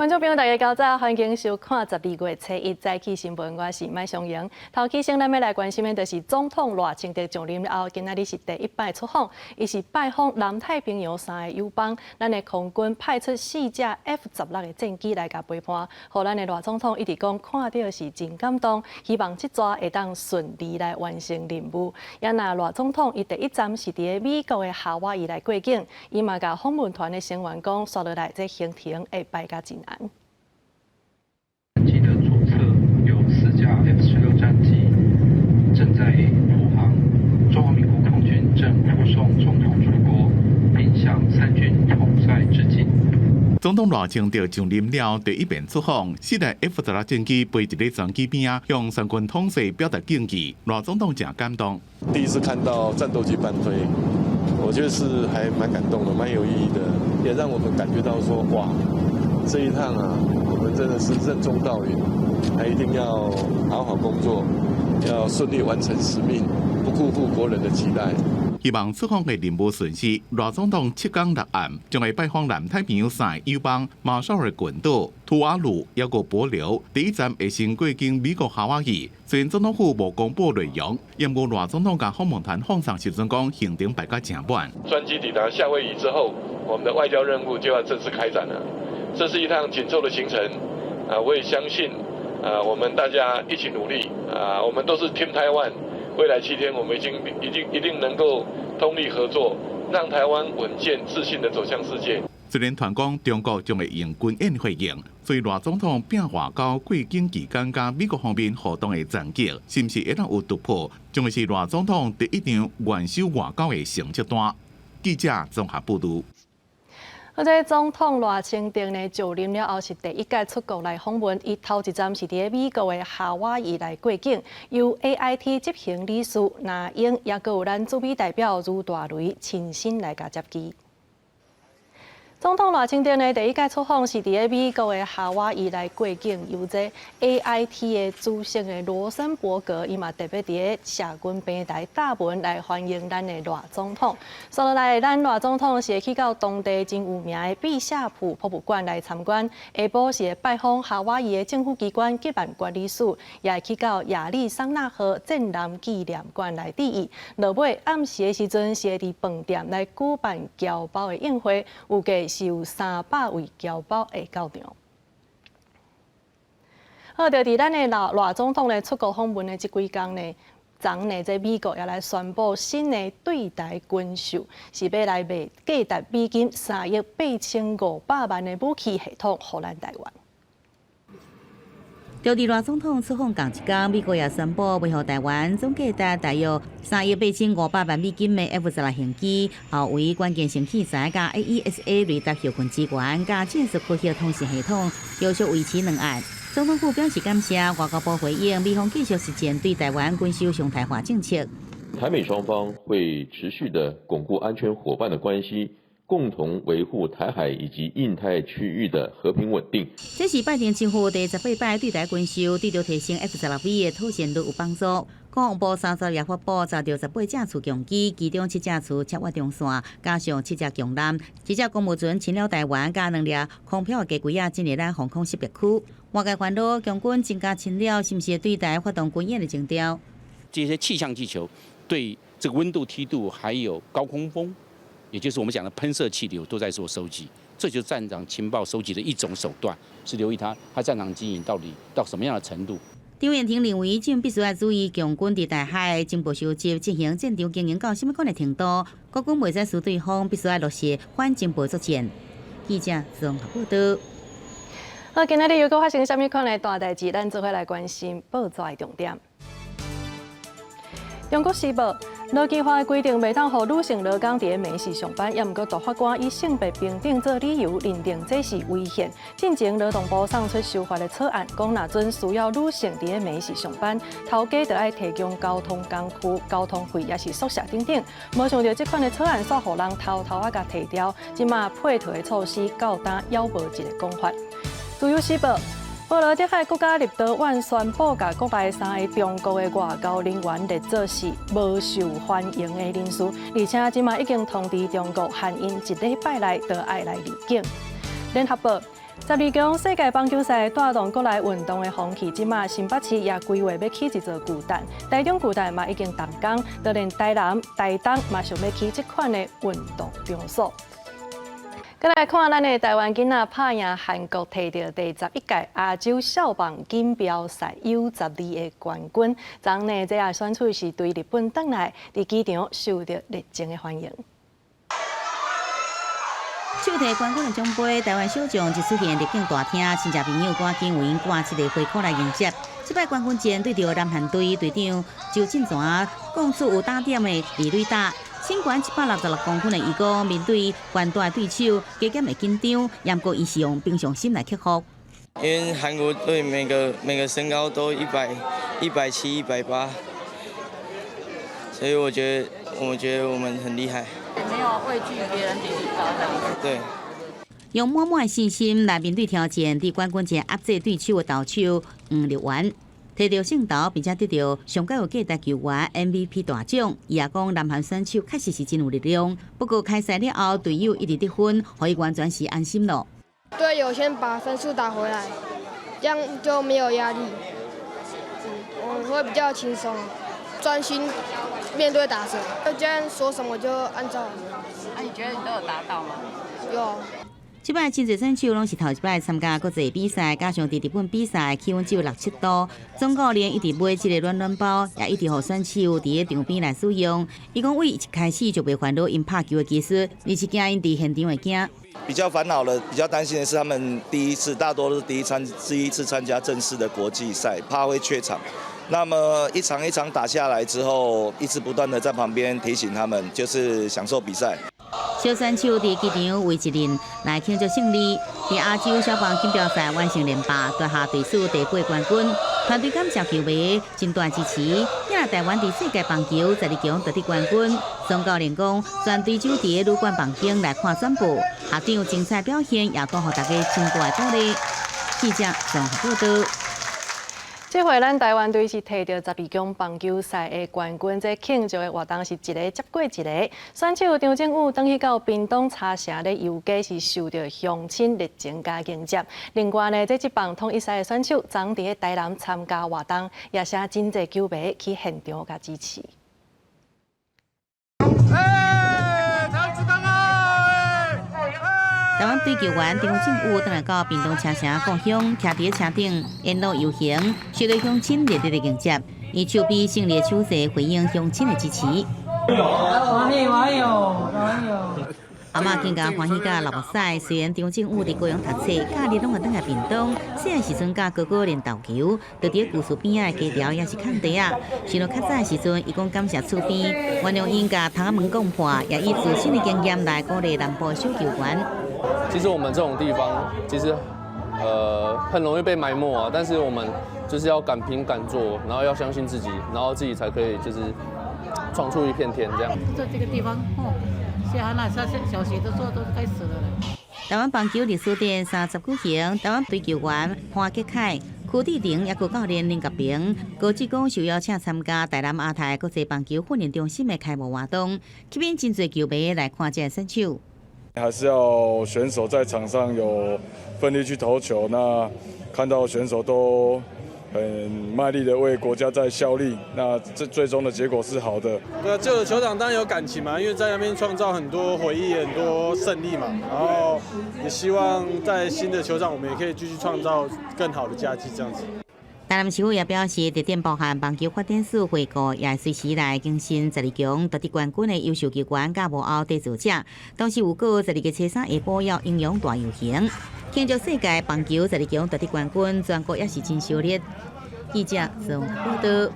觀眾朋友，大家較早，歡迎收看12月初一早起新聞，我是麥松瑩。頭起先，咱欲來關心的，就是總統賴清德上任後，今仔日是第一擺出訪，伊是拜訪南太平洋三个友邦。咱的空軍派出四架 F-16的戰機來共陪伴，予咱的賴總統一直講看著是真感動，希望這逝會當順利來完成任務。也若賴總統伊第一站是佇美國的夏威夷來過境，伊嘛共訪問團的成員講，紲落來這行程會排甲真絚。機的左側有四架 F-16戰機正在護航，中華民國空軍正護送總統出國，並向三軍統帥致敬。總統賴清德上任了第一遍出訪，四台 F-16戰機飛佇咧專機邊仔，向三軍統帥表達敬意。賴總統誠感動。第一次看到戰鬥機伴飛，我覺得是還蠻感動的，蠻有意義的，也讓我們感覺到說，哇！這一趟啊，我們真的是任重道遠，還一定要好好工作，要順利完成使命，不辜負國人的期待。希望出訪的任務順遂。賴總統七工六暗將會拜訪南太平洋三个友邦馬紹爾群島、吐瓦魯，抑閣帛琉。第一站會先過境美國夏威夷。雖然總統府無公布內容，毋過賴總統共訪問團放送時陣講，行程排甲誠滿。專機抵達夏威夷之後，我們的外交任務就要正式開展了。這是一趟緊湊的行程，啊，我也相信，啊，我們大家一起努力，啊，我們都是 Team Taiwan，未來7天我們已經已經一定能夠通力合作，讓台灣穩健自信地走向世界。雖然傳講中國將會用軍演回應，所以賴總統拼外交過境期間，佮美國方面互動的戰績，是毋是會當有突破，將會是賴總統第一張元首外交的成績單。記者綜合報導。好，這總統賴清德呢就任了後是第一擺出國來訪問，伊頭一站是佇美國的夏威夷來過境，由 AIT 執行理事那英，也閣有咱駐美代表余大雷親身來共接機。總統賴清德呢，第一擺出訪是佇美國的夏威夷來過境，由這 AIT 的主席的羅森伯格，伊嘛特別佇社群平台貼文來歡迎咱的賴總統。紲落來，咱賴總統是會去到當地真有名的畢夏普博物館來參觀，下晡是會拜訪夏威夷的政府機關吉萬管理處，也會去到亞利桑那號戰艦紀念館來致意。落尾暗時的時陣，是會佇飯店來舉辦僑胞的宴會，預計是有300位僑胞會到場。好，就佇咱的賴賴總統咧出國訪問的這幾工呢，昨呢，這美國也來宣布新的對台軍售，是欲來賣價值美金3億8500萬的武器系統，予咱台灣。就佇賴總統出訪仝一工，美國也宣布賣予台灣總價值大約3億8500萬美金的 F-16行機，後圍關鍵性器材佮 AESA 雷達後勤支援佮戰術科學通信系統，持續維持兩岸。總統府表示感謝，外交部回應，美方繼續實踐對台灣軍售常態化政策。台美雙方會持續的鞏固安全夥伴的關係，共同維護台海以及印太區域的和平穩定。這是拜登政府第18擺對台軍售，對著提升 F-16V 的妥善率有幫助。國防部30日發布，查著18架次強機，其中七架次切越中線，加上七隻強艦，一隻公務船侵擾台灣，佮兩粒空飄的雞胿仔進入咱防空識別區。外界煩惱，共軍增加侵擾，是毋是對台發動軍演的徵兆？這些氣象氣球對這個溫度梯度，還有高空風，也就是我們講的噴射氣流都在做收集，這就是戰場情報收集的一種手段，是留意它戰場經營到底到什麼樣的程度。張燕婷認為，政府必須愛注意共軍佇台海情報收集進行戰場經營到啥物款的程度，國軍袂使輸對方，必須愛落實反情報作戰。記者綜合報道。好，今仔日又閣發生啥物款的大代誌，咱做伙來關心報紙的重點。中國時報。勞基法規定，袂當予女性勞工佇咧暝時上班，也毋過大法官以性別平等做理由，認定這是違憲。進前勞動部送出修法的草案，講若準需要女性佇咧暝時上班，頭家就愛提供交通工具、交通費，抑是宿舍等等。無想著這款的草案，煞予人偷偷仔共提掉。這馬配套的措施到今猶無一个講法。自由時報。波羅的海國家立陶宛宣布，共國內三个中國的外交人員列做是無受歡迎的人士，而且這馬已經通知中國，限𪜶一禮拜內就愛來離境。聯合報。十二強世界棒球賽帶動國內運動的風氣，這馬新北市也規劃欲起一座巨蛋，台中巨蛋嘛已經動工，就連台南、台東嘛想欲起這款的運動場所。閣來看咱的台灣囡仔拍贏韓國，提著第11屆亞洲少棒錦標賽 U12的冠軍。昨呢，這個選手是對日本轉來，佇機場受著熱情的歡迎。手提冠軍的獎盃，台灣小將一出現入境大廳，親戚朋友趕緊為𪜶掛這个花箍來迎接。這擺冠軍戰對著南韓隊隊長周進泉，講出有打點的二壘打，身懸166公分的伊講，面對懸大對手，加減會緊張，毋過伊是用平常心來克服。因為韓國隊每個每個身高都170、180，所以我覺得我們很厲害。沒有畏懼別人比你高的。對。用滿滿的信心來面對挑戰，佇冠軍戰壓制對手的投手黃立源，提著勝投，並且得著上蓋有價值球員 MVP 大獎。伊也講，南韓選手確實是真有力量，不過開賽了後，隊友一直得分，予伊完全是安心咯。隊友先把分數打回來，這樣就沒有壓力，我會比較輕鬆，專心面對打者，教練說什麼就按照。啊，你覺得你都有達到嗎？有。這擺真濟選手攏是頭一擺參加國際比賽，加上佇日本比賽氣溫只有六七度，總教練一直買這个暖暖包，也一直予選手佇咧場邊來使用。伊講，對一開始就袂煩惱𪜶拍球的技術，而是驚𪜶佇現場會驚。比較煩惱的、比較擔心的是，他們第一次，大多都是第一次參加正式的國際賽，怕會怯場。那麼一場一場打下來之後，一直不斷的在旁邊提醒他們，就是享受比賽。小選手佇機場為一人來慶祝勝利，佇亞洲少棒錦標賽完成連霸，奪下隊史第八冠軍。團隊感謝球迷真大支持，也台灣佇世界棒球十二強奪得冠軍。總教練講，全隊就佇旅館房間來看轉播，學長精彩表現也帶予大家真大的鼓勵。記者綜合報導。這回咱台灣隊是提著十二強棒球賽的冠軍，這慶祝的活動是一个接過一个。選手張政禹轉去到屏東茶城咧遊街，是受著鄉親熱情佮迎接。另外呢，這職棒統一賽的選手昨佇咧台南參加活動，也吸引真濟球迷去現場共支持。欸，台灣隊球員張政禹轉來到屏東車城故鄉，徛佇咧車頂沿路遊行，受到鄉親熱烈的迎接，以手比勝利的手勢回應鄉親的支持。歡喜歡喜哦，歡喜哦！阿嬤更加歡喜甲流目屎。雖然張政禹佇高雄讀冊，假日攏會轉來屏東，細漢時陣佮哥哥練投球，就佇咧舊厝邊仔的溪寮抑是空地仔。想著較早的時陣，伊講感謝厝邊，原諒𪜶共窗仔門講破，也以自身的經驗來鼓勵南部小球員。其實我們這種地方，其實，很容易被埋沒啊。但是我們就是要敢拼敢做，然後要相信自己，然後自己才可以就是闖出一片天這樣。在這個地方，哦，小那小小學的時候都開始了。台灣棒球歷史典30舉行，台灣隊球員潘杰凱、柯志廷抑閣教練林國平、高志剛受邀請參加台南亞太國際棒球訓練中心的開幕活動，吸引真濟球迷來看這个選手。還是要選手在場上有奮力去投球，那看到選手都很賣力的為國家在效力，那這最終的結果是好的。對啊，舊的球場當然有感情嘛，因為在那邊創造很多回憶，很多勝利嘛。然後也希望在新的球場，我們也可以繼續創造更好的佳績，這樣子。台南市府也表示，特點包含棒球發展史回顧，也隨時來更新十二強奪得冠軍的優秀球員佮幕後締造者。同時有閣十二月初三下晡要英勇大遊行，慶祝世界棒球十二強奪得冠軍，全國也是真燒熱。記者綜合報導。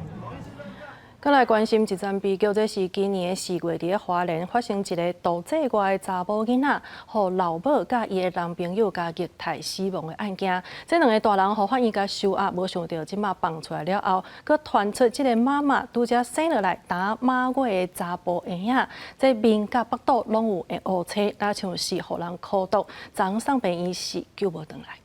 閣來關心一樁悲劇，這是今年的4月，佇咧花蓮發生一个肚臍外的查某囡仔，予老母佮伊的男朋友共虐待死亡的案件。這兩个大人予法院共收押，無想著這馬放出來了後，閣傳出這个媽媽拄才生落來擔滿月的查埔嬰仔，這面佮腹肚攏有會烏青，若像是予人苦毒，昨送病院時救無轉來。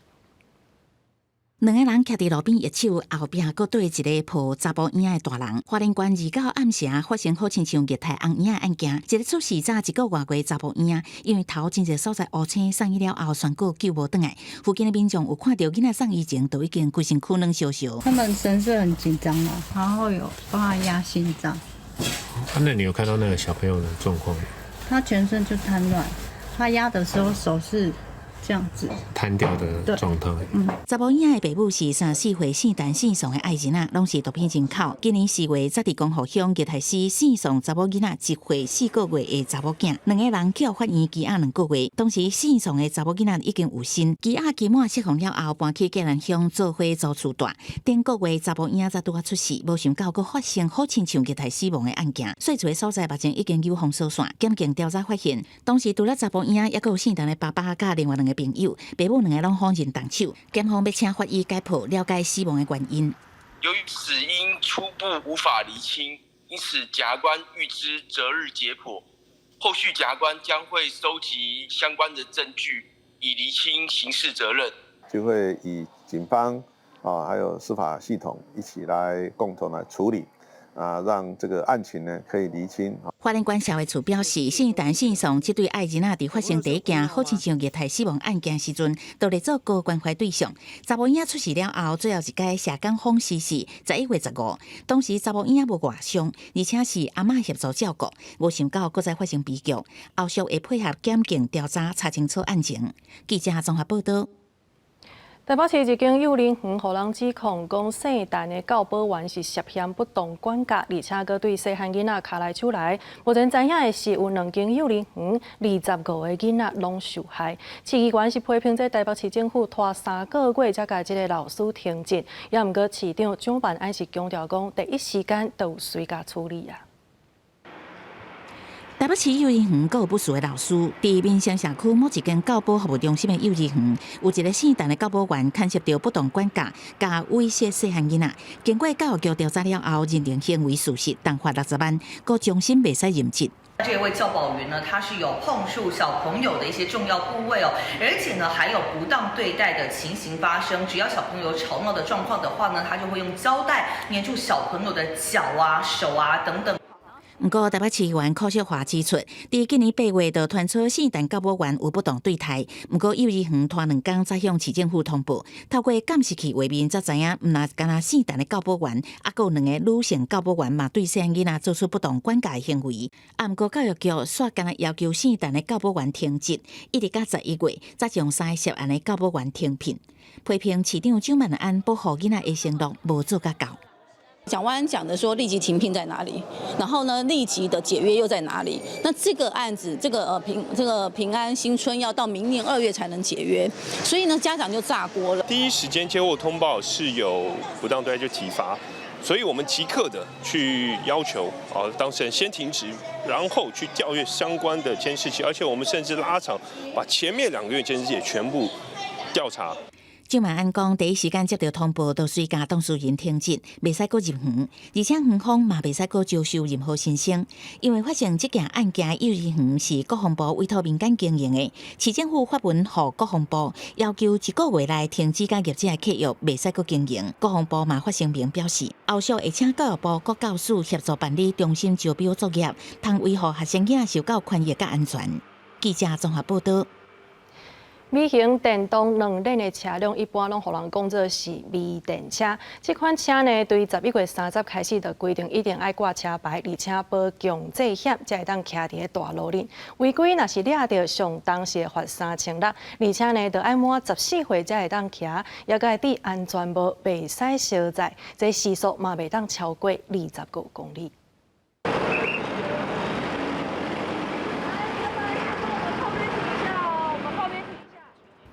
兩个人徛佇路邊握手，後壁閣綴一个抱查埔嬰仔的大人。花蓮縣29暗暝發生好親像液態紅嬰仔案件，一个出世才一個外月查埔嬰仔，因為頭真濟所在烏青，送醫了後宣告救無轉來。附近的民眾有看著囡仔送醫前，就已經規身軀軟燒燒。他們神色很緊張啊，然後有幫他壓心臟。啊，那你有看到那個小朋友的狀況嗎？他全身就癱軟，他壓的時候手是這樣子癱掉的狀態。嗯，查某嬰仔的爸母是34歲姓陳姓宋的愛人仔，攏是毒品人口。今年4月，才佇光復鄉業台市姓宋查某囡仔1歲4個月的查某囝，兩个人去法院羈押2個月。當時姓宋的查某囡仔已經有身，羈押期滿釋放了後，搬去嘉南鄉做伙租厝蹛。頂個月查某嬰仔才拄仔出世，無想到閣發生好親像虐待死亡的案件。稅厝的所在目前已經有封鎖線，檢警調查發現，當時除了查某嬰仔，猶閣有姓陳的爸爸佮另外兩個朋友，爸母兩个攏否認動手。檢方欲請法醫解剖，了解死亡的原因。由於死因初步無法釐清，因此檢察官預知擇日解剖。後續檢察官將會收集相關的證據，以釐清刑事責任。就會以警方啊，還有司法系統一起來共同來處理。啊，讓這個案情呢可以釐清。花蓮縣社會處表示，姓陳姓宋這對愛人仔佇發生第一件好親像虐待死亡案件時陣，都列做高關懷對象。查某嬰仔出事了後，最後一擺社工訪視是11月15，當時查某嬰仔無外傷，而且是阿嬤協助照顧，無想到閣再發生悲劇。後續會配合檢警調查，查清楚案情。記者綜合報道。台北市一間幼兒園，予人指控講姓陳的教保員是涉嫌不當管教，而且閣對細漢囡仔跤來手來。目前知影的是，有兩間幼兒園25個囡仔攏受害。市議員是批評這台北市政府拖3個月才共這个老師停職，也毋過市長蔣萬安是強調講，第一時間就有隨共處理啊。台北市幼兒園閣有不實的老師，佇民生社區某一間教保服務中心的幼兒園，有一个姓陳的教保員牽涉著不當管教，佮猥褻細漢囡仔。經過教育局調查了後，認定行為屬實，重罰60萬，閣終身袂使任職。這位教保員呢，他是有碰觸小朋友的一些重要部位哦，而且呢，還有不當對待的情形發生。只要小朋友吵鬧的狀況的話呢，他就會用膠帶黏住小朋友的腳啊、手啊等等。毋過，台北市議員柯秀華指出，佇今年8月就傳出姓陳教保員有不當對待，毋過幼兒園拖2工才向市政府通報，透過監視器畫面才知影，毋但干焦姓陳的教保員，猶閣有兩个女性教保員嘛對細漢囡仔做出不當管教的行為。啊，毋過教育局煞干焦要求姓陳的教保員停職，一直到11月才將三个涉案的教保員停聘，批評市長蔣萬安保護囡仔的承諾無做甲到。蔣萬安講的說立即停聘在哪裡，然後呢立即的解約又在哪裡？那這個案子，這個平安新村要到明年2月才能解約，所以呢家長就炸鍋了。第一時間接獲通報是有不當對待就體罰，所以我們即刻的去要求啊當事人先停職，然後去調閱相關的監視器，而且我們甚至拉長，把前面2個月監視器也全部調查。蔣萬安講，第一時間接到通報，就隨共當事人停職，袂使閣入園，而且園方嘛袂使閣招收任何新生，因為發生這件案件幼兒園是國防部委託民間經營的，市政府發文予國防部，要求一個月內停止佮業者的契約，袂使閣經營。國防部嘛發聲明表示，後續會請教育部各教師協助辦理中心招標作業，通維護學生囝受教權益佮安全。記者綜合報道。微型電動兩輪的車輛一般攏予人講做是微電車。這款車呢，對11月30開始就規定一定愛掛車牌，而且保強制險才會當騎佇咧大路頂。違規若是掠著，上重是會罰3600，而且呢，著愛滿14歲才會當騎，猶閣愛戴安全帽，袂使相載，這時速嘛袂當超過25公里。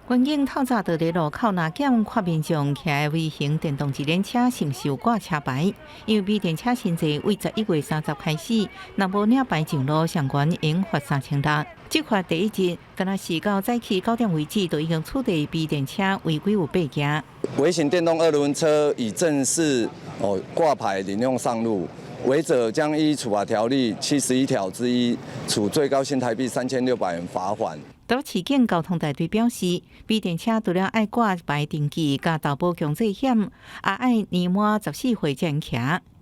軍警透早就佇路口若檢看民眾騎的微型電動自輪車是毋是有掛車牌？因為微電車新制為11月30開始，若無領牌上路，上懸會罰3600。執法第一日，敢若是到早起9點為止，就已經取締微電車違規有8件。微型電動二輪車已正式哦掛牌領用上路，違者將依處罰條例71條之一，處最高新台幣3600元罰款。台北市警交通大隊表示，微電車除了愛掛牌登記佮投保強制險，也愛年滿14歲才能騎。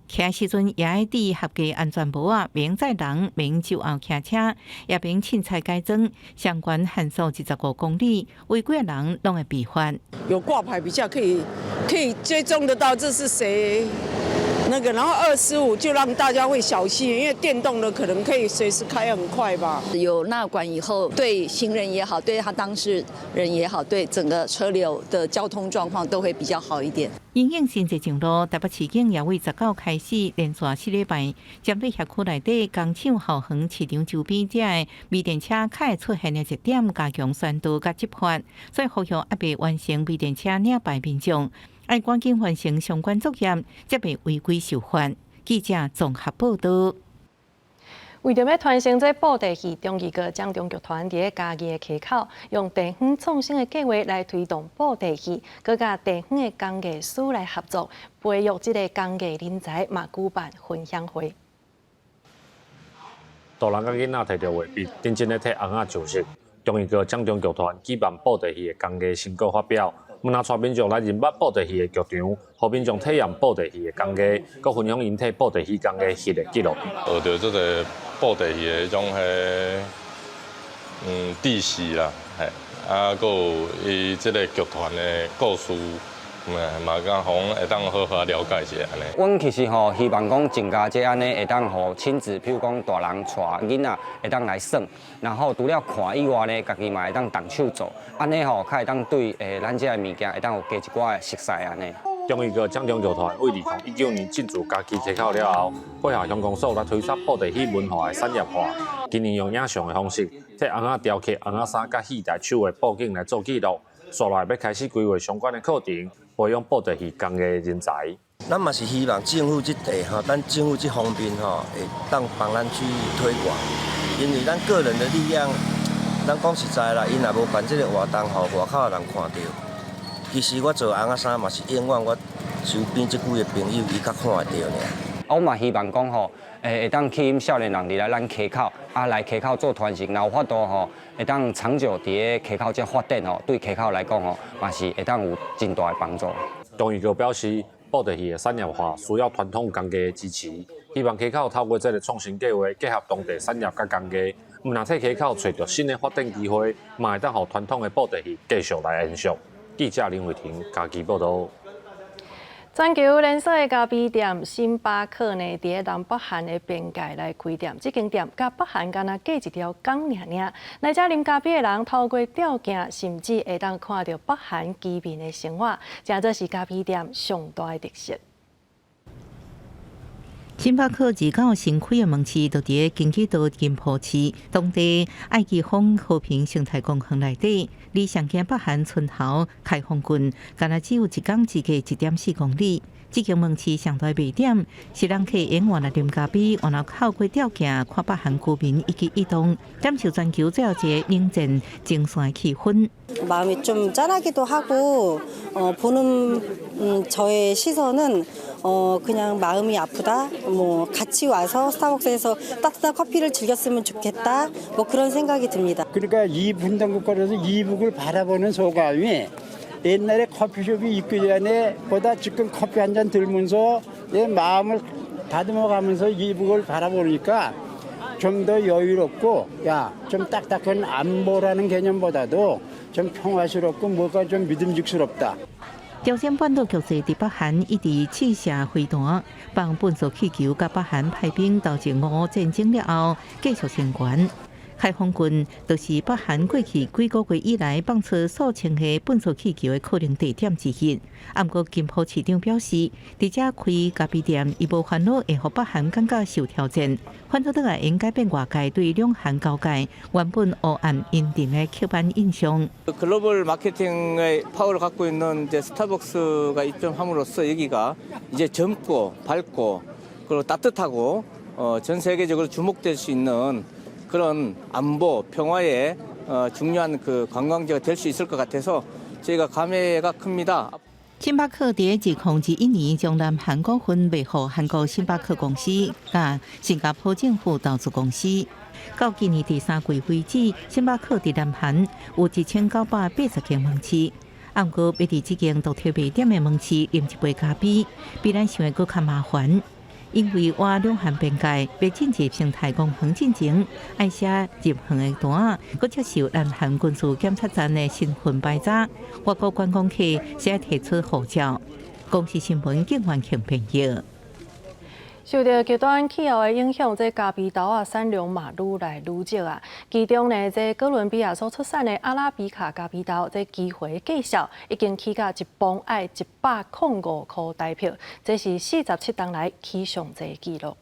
騎時陣也愛戴合格安全帽仔，免載人，免酒後騎車，也免凊彩改裝。相關限速25公里，違規的人攏會被罰。有掛牌比較可以追蹤得到這是誰。那個，然後25就讓大家會小心，因為電動的可能可以隨時開很快吧。有納管以後，對行人也好，對他當事人也好，對整個車流的交通狀況都會比較好一點。因應新制上路，台北市警也為19開始連續4禮拜，針對轄區內底工廠、校園、市場周邊這个微電車較會出現的熱點，加強宣導佮執法，所以呼籲猶未完成微電車領牌民眾，愛趕緊完成相關作業，才袂違規受罰。記者綜合報道。為著欲傳承這布袋戲，中義閣掌中劇團佇咧嘉義的溪口，用地方創新的計劃來推動布袋戲，閣佮地方的工藝師來合作，培育這个工藝人才，嘛舉辦分享會。大人佮囡仔提著畫筆，認真咧替尪仔上色。中義閣掌中劇團舉辦布袋戲的工藝成果發表。毋但帶民眾來認捌布袋戲的劇場，予民眾體驗布袋戲的工藝，閣分享𪜶替布袋戲工藝翕的紀錄。學著這个布袋戲的彼種彼知識啦，嘿，啊，閣有伊這个劇團的故事，嘛敢講會當好好了解一下按呢。阮其實吼希望講增加這按呢會當予親子，譬如講大人帶囡仔會當來耍，然後除了看以外呢，家己嘛會當動手做，按呢吼較會當對咱這个物件會當有加一寡的熟似按呢。中義閣掌中劇團為2019年進駐嘉義溪口了後，配合鄉公所來推捒布袋戲文化的產業化。今年用影像的方式，替尪仔雕刻尪仔衫佮戲台手的布景來做記錄。紲落來欲開始規劃相關的課程，培養布袋戲工藝人才。咱嘛是希望政府這塊吼，咱政府這方面吼，會當幫咱去推廣，因為咱個人的力量，咱講實在啦，𪜶若無辦這个活動，予外口的人看著。其實我做尪仔衫嘛是永遠我周邊這幾个朋友伊較看會著爾。我嘛希望講吼，會當吸引少年人入來咱溪口，啊來溪口做傳承，若有法度吼，會當長久佇咧溪口這發展吼，對溪口來講吼，嘛是會當有真大的幫助。中義閣表示，布袋戲的產業化需要傳統工藝的支持，希望溪口透過這个創新計劃，結合當地產業佮工藝，毋但替溪口揣著新的發展機會，嘛會當予傳統的布袋戲繼續來延續。記者林慧婷嘉義報導。全球連鎖的咖啡店星巴克呢，佇咧南北韓的邊界來開店。這間店佮北韓敢若隔一條江爾爾。來遮啉咖啡的人，透過吊鏡，甚至會當看著北韓居民的生活，誠做是咖啡店上大的特色。星巴克29新開的門市，就佇咧京畿道金浦市當地愛奇峰和平生態公園內底，離上近北韓村頭開放郡，敢若只有一江之隔1.4公里。這間門市上大賣點是人客永遠來啉咖啡，然後透過吊鏡看北韓居民一舉一動，感受全球最後一個冷戰前線的氣氛。 마음이 좀 짠하기도 하고 보는 저의 시선은 그냥 마음이 아프다. 뭐 같이 와서 스타벅스에서 따뜻한 커피를 즐겼으면 좋겠다. 뭐 그런 생각이 듭니다. 그러니까 이 분단국가로서 이북을 바라보는 소감이 옛날에 커피숍이 있기 전에 보다 지금 커피 한 잔 들면서 내 마음을 다듬어 가면서 이북을 바라보니까 좀 더 여유롭고 야, 좀 딱딱한 안보라는 개념보다도 좀 평화스럽고 뭐가 좀 믿음직스럽다. 朝鮮半島局勢佇北韓一直試射飛彈，放糞埽氣球，佮北韓派兵投入俄烏戰爭了後，繼續升懸。開放郡就是北韓過去幾個月以來放出數千個糞埽氣球的可能地點之一。毋過金浦市長表示，佇遮開咖啡店，伊無煩惱會予北韓感覺受挑戰，反倒轉來應改變外界對兩韓交界原本烏暗陰沉的刻板印象。 글로벌 마케팅의 파워를 갖고 있는 이제 스타벅스가 입점함으로써 여기가 이제 젊고 밝고 그리고 따뜻하고 전 세계적으로 주목될 수 있는 그런 안보 평화의 중요한 그 관광지가 될 수 있을 것 같아서 저희가 감회가 큽니다. 星巴克佇2021年將南韓股份賣予韓國星巴克公司佮新加坡政府投資公司。到今年第三季為止，星巴克佇南韓有1980間門市。毋過，欲佇這間獨特賣點的門市啉一杯咖啡，比咱想的閣較麻煩。因為倚兩韓邊界，欲進入生態公園進前，愛寫入園的單仔，閣接受南韓軍事檢測站的身份排查。外國觀光客需提出護照。公視新聞景元慶編譯。受著極端氣候的影響，這咖啡豆仔產量嘛愈來愈少啊。其中呢，這哥倫比亞所出產的阿拉比卡咖啡豆，這期貨價數已經起價一磅愛105箍台幣，這是47冬來起上濟紀錄。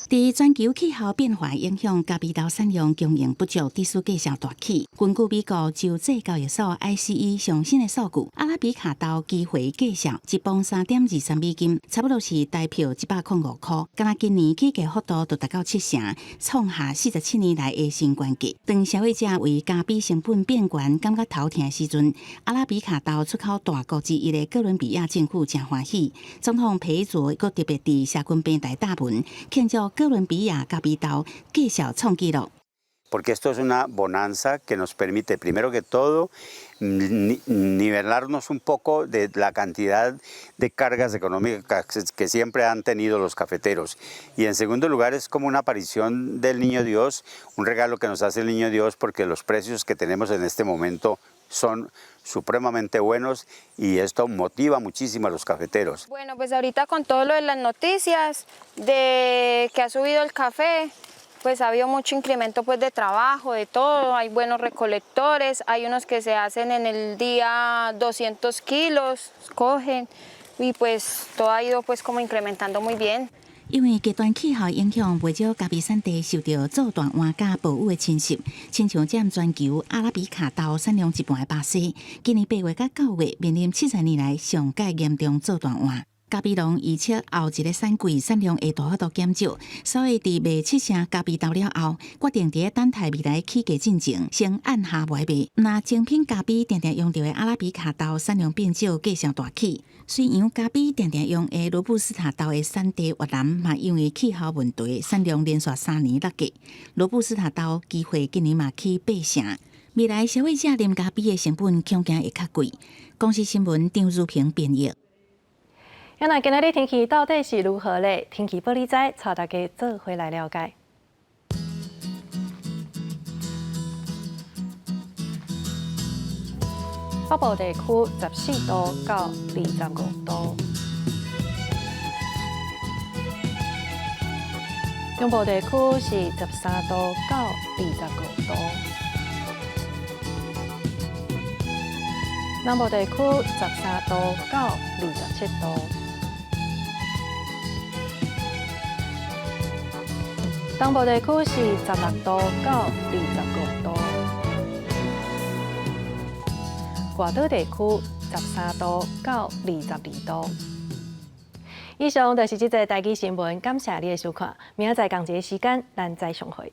佇全球氣候變化影響，咖啡豆產量供應不足，致使價數大起。根據美國州際交易所 ICE 上新的數據，阿拉比卡豆期貨價數一磅3.23美金，差不多是台幣105箍。敢若今年起價幅度就達到七成，創下47年來的新高價。當消費者為咖啡成本變懸感覺頭疼的時陣，阿拉比卡豆出口大國之一的哥倫比亞政府誠歡喜，總統皮卓閣特別佇社群平台貼文慶祝哥倫比亞咖啡豆繼續創紀錄。 Porque esto es una bonanza que nos permite, primero que todo, nivelarnos un poco de la cantidad de cargas económicas que siempre han tenido los cafeteros. Y en segundo lugar es como una aparición del Niño Dios, un regalo que nos hace el Niño Dios porque los precios que tenemos en este momento son supremamente buenos y esto motiva muchísimo a los cafeteros. Bueno, pues ahorita con todo lo de las noticias de que ha subido el café, pues ha habido mucho incremento pues de trabajo, de todo, hay buenos recolectores, hay unos que se hacen en el día 200 kilos, cogen y pues todo ha ido pues como incrementando muy bien. 因為極端氣候影響，袂少咖啡產地受著做大旱佮暴雨的侵襲，親像佔全球阿拉比卡豆產量一半的巴西，今年8月佮9月面臨70年來上蓋嚴重做大旱。咖啡農預測後一个產季產量會大幅度減少，所以佇賣七成咖啡豆了後，決定佇咧等待未來起價進前，先按下賣賣。若精品咖啡定定用著的阿拉比卡豆產量變少，價數大起。隨陽咖啡定定用的羅布斯塔豆的產地越南嘛，因為氣候問題，產量連續3年落價。羅布斯塔豆期貨今年嘛起八成。未來消費者啉咖啡的成本恐驚會較貴。公視新聞張如平編譯。那今仔日天氣到底是如何咧？天氣報你知，帶大家做伙來了解。北部地區14度到25度，中部地區是13度到25度，南部地區13度到27度，東部地區是16度到25度。外島地區13度到22度。以上就是這節台語新聞，感謝你的收看。明仔載仝一个時間，咱再相會。